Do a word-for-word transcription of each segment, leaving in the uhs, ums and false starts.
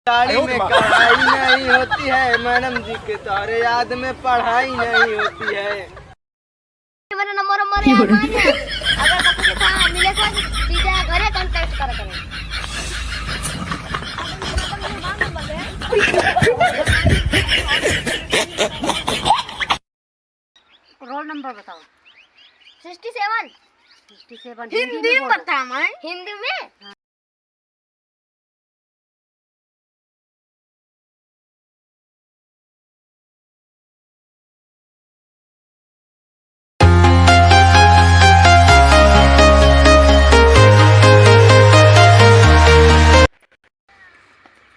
गाड़ी में कढ़ाई नहीं होती है, मैडम जी के तोहरे याद में पढ़ाई नहीं होती है। मेरा नंबर, नंबर याद नहीं है। अगर सब कुछ था, मिले को सीधा घरे contact कर करें। रोल नंबर बताओ। सिक्सटी सेवन। सिक्सटी सेवन हिंदी में बोलो। बता मैं। हिंदी में?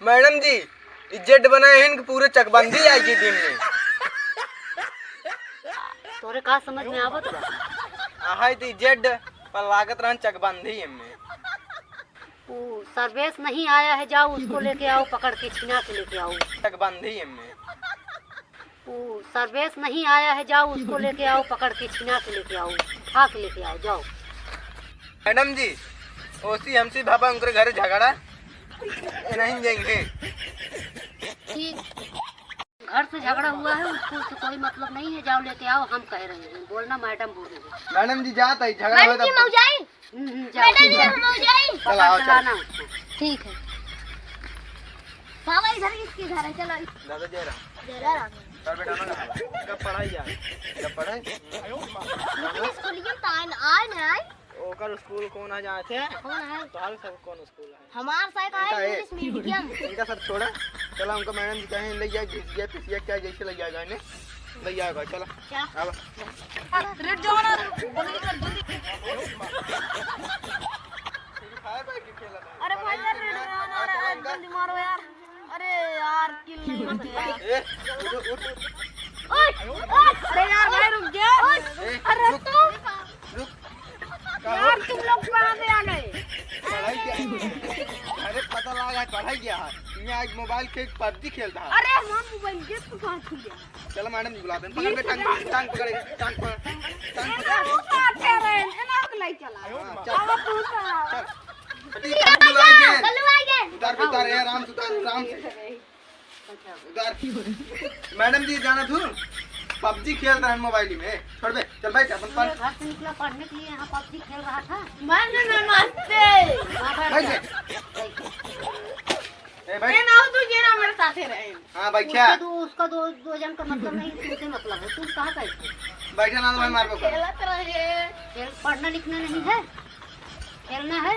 मैडम जी, ई जेड बनाए हैं कि पूरे चकबंदी आएगी दिन में। तोरे का समझ में आवत बा? आहे तो ई जेड, पर लागत रहन चकबंदी एमे। वो सर्वेश नहीं आया है, जाओ उसको लेके आओ, पकड़ के छिना के लेके आओ। चकबंदी एमे। वो सर्वेश नहीं आया है, जाओ उसको लेके आओ, पकड़ के छिना के लेके आओ, उठा के लेके आओ, जाओ। मैडम जी, ओसी हमसे भापा उनके घरे झगड़ा, ये नहीं जाएंगे। ठीक। घर से झगड़ा हुआ है, उसको उससे कोई मतलब नहीं है, जाओ लेके आओ, हम कह रहे हैं, बोलना मैडम बोल रही है। मैडम जी जात है, झगड़ा मैडम होता जी, मौजाई। हम्म, हम्म, जाओ, मैडम जी, जाओ। हम मौजाई। चला, आओ, चला। चलाना उसको। ठीक है। बाबा इधर किसके घर है? चलो। दादा जयराम। जयराम। सर बेटा ना कहाँ बा? कब पढ़ाई जाए? कब पढ़ाई? स्कूल के टाइम आए ना आए? ओकर स्कूल कौन आ जाते हैं? कौन है? तोहार सब कौन स्कूल है? हमार साइड इनका आए है। इंग्लिश मीडियम। इनका सब छोड़ा। चला उनको मैडम जी कहें ले जाए, घिसिया पिसिया क्या जैसे ले जाएगा इन्हें। ले जाएगा, चला। क्या? अब रेड जोन आ रहा है। अरे भाई यार, रेड जोन आ रहा है, जल्दी मारो यार। अरे यार, किल नहीं होता यार। ए, उठ, उठ, उठ। ओए, ओए, अरे यार, भाई रुक जा। ए, अरे रुक, तू रुक। का हो? यार, तुम लोग कहाँ से आ गए? पढ़ाई क्या? अरे पता लगा, पढ़ाई क्या है? मैं आज मोबाइल के पबजी खेलता है। अरे, हम मोबाइल के तो कहाँ छू गया? चलो मैडम जी बुलाते हैं। पकड़ बे, टांग, टांग पकड़, टांग पकड़, टांग पकड़। ए, ना, वो तो आते रहे, ए, ना, वो नहीं चला। हाँ, चल। अब तू चला। चल। ठीक है, बुलाइए। चलो, आइए। उतार, उतार, ए, आराम से उतार, आराम से। उतार। मैडम जी, जाना तू? पबजी खेल रहा है मोबाइल में। छोड़ बे, चल बैठ, अपन पढ़। पूरे घर से निकला पढ़ने के लिए, यहाँ पबजी खेल रहा था। मैं नहीं, मैं मस्ते। हाँ, बैठ बैठ जा। जा। बैठ जा। ए, बैठ। ए, ना हो, तू ये ना मेरे साथे रहे। हाँ, बैठ जा। उसका दो, उसका दो, दो जन का मतलब नहीं, तुमसे मतलब है। तुम कहाँ गए थे? बैठा ना तो मैं मार को। खेलत रहे। खेल, पढ़ना लिखना नहीं है, खेलना है।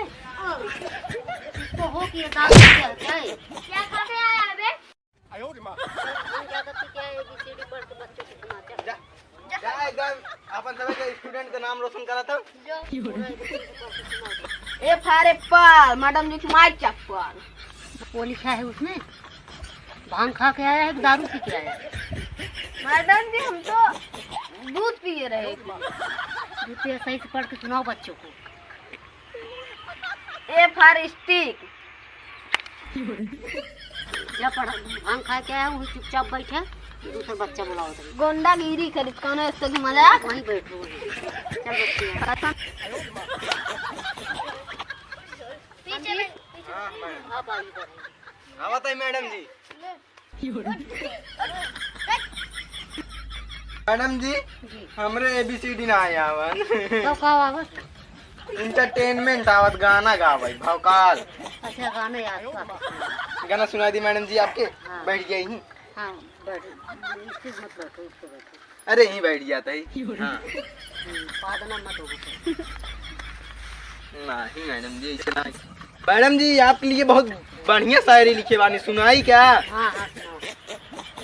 इसको हो कि ये दारू पी के आ जाए। क्या खा के आया है बे? हम क्या करते, क्या A B C D पढ़ के बच्चों को सुनाते हैं? जा, जा एकदम अपन सब के स्टूडेंट का नाम रोशन करा था। A for apple, मैडम जी की माई चप्पल। वो लिखा है उसमें, भांग खा के आया है कि दारू पी के आया है? मैडम जी, हम तो दूध पिए रहे एक बार। दूध पिए, सही से पढ़ के सुनाओ बच्चों को। A for stick। जा पढ़ा, भांग खा के आया, वहीं चुपचाप बैठा, दूसरा बच्चा बुलाओ तुम। गुंडागिरी करित कौनो इससे की मजाक। वहीं बैठो, वहीं। चल बच्चे। कसम। पीछे में, पीछे में। हाँ, मैडम। हाँ, भाई, इधर। आवत है मैडम जी। मैडम जी, जी। हमरे A B C D ना आया आवन। तो का आवत? Entertainment आवत, गाना गावे, भौकाल। अच्छा, गाना याद बा। गाना सुना दी मैडम जी आपके? हाँ। बैठ गई ही। हाँ, बैठ। इससे मत बैठो, इससे बैठो। अरे, यहीं बैठ जाता है। हाँ। हम्म, पादना मत हो। नहीं मैडम जी, ऐसे ना। मैडम जी, आपके लिए बहुत बढ़िया शायरी लिखे बानी, सुनाई क्या? हाँ, हाँ, सुनाओ।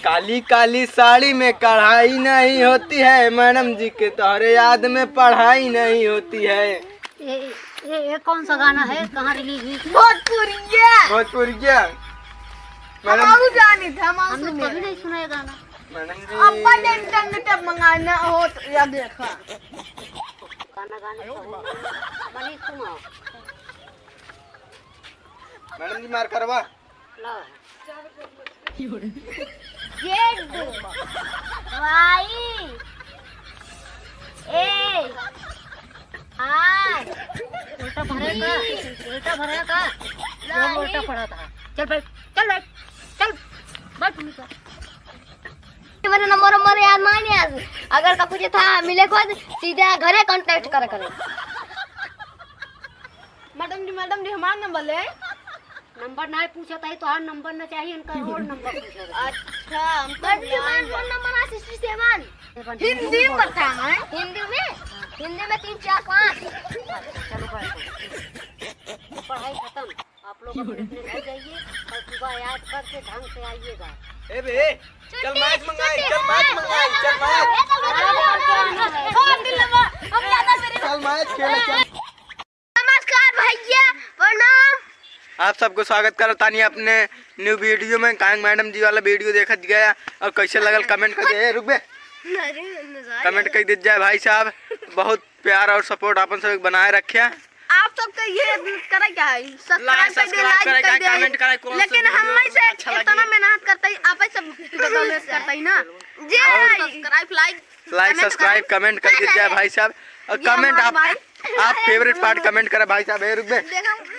काली काली साड़ी में कढ़ाई नहीं होती है, मैडम जी के तोहरे याद में पढ़ाई नहीं होती है। ये, ये, ये कौन सा गाना है, कहाँ रिलीज हुई थी? भोजपुरिया। भोजपुरिया। मैडम, हम जानी था, हम हमने सुने। कभी नहीं सुना ये गाना। मैडम जी। अब्बा ने इंटरनेट पे मंगाना हो तो या देखा। गाना गाने का हो। मनीष कुमार। मैडम जी, मार करवा। ला। जेड, वाई, ए, आर। उल्टा भरे का? उल्टा भरे का? ला, ये उल्टा पढ़ा था। चल बैठ। चल बैठ, चल बैठ नीचे। मेरा नंबर, नंबर याद नहीं है। अगर का कुछ था मिले को, सीधा घरे contact करे करे। मैडम जी, मैडम जी, हमार नंबर ले। नंबर ना पूछत है, तोहार नंबर ना चाहिए, इनका रोल नंबर पूछत है। अच्छा, हम तो मैडम जी, हमार रोल नंबर है सिक्सटी सेवन। हिंदी में बताओ, हैं? हिंदी में, हिंदी में तीन, चार, पाँच। चलो, बैठो। पढ़ाई खत्म। आप लोग अपने, अपने घर जाइए और सुबह याद करके ढंग से आइएगा। ए बे, चल मैच मंगाई, चल मैच मंगाई, चल मैच। छोड़ दिल लगा, हम ज्यादा serious। चल मैच खेले, चल। नमस्कार भैया, प्रणाम। आप सबको स्वागत करत तानी अपने new video में। काहे मैडम जी वाला video देखत गया और कैसे लगल comment कर दे। ए, रुक बे। अरे, नजारे। Comment कर दीजिए भाई साहब, बहुत प्यार और support अपन सब बनाए रखे। आप सब तो ये करे क्या है, subscribe कर दे, subscribe like कर दे, comment करे, कौन लेकिन हम में से अच्छा लगे। इतना मेहनत करते हैं, आप ही सब बदौलत करते हैं ना। जी। और subscribe, like, like, comment subscribe, comment कर दीजिए भाई साहब। और ये comment हमारे आप, भाई। आप favourite part comment करा भाई साहब। ए, रुक बे। देखो।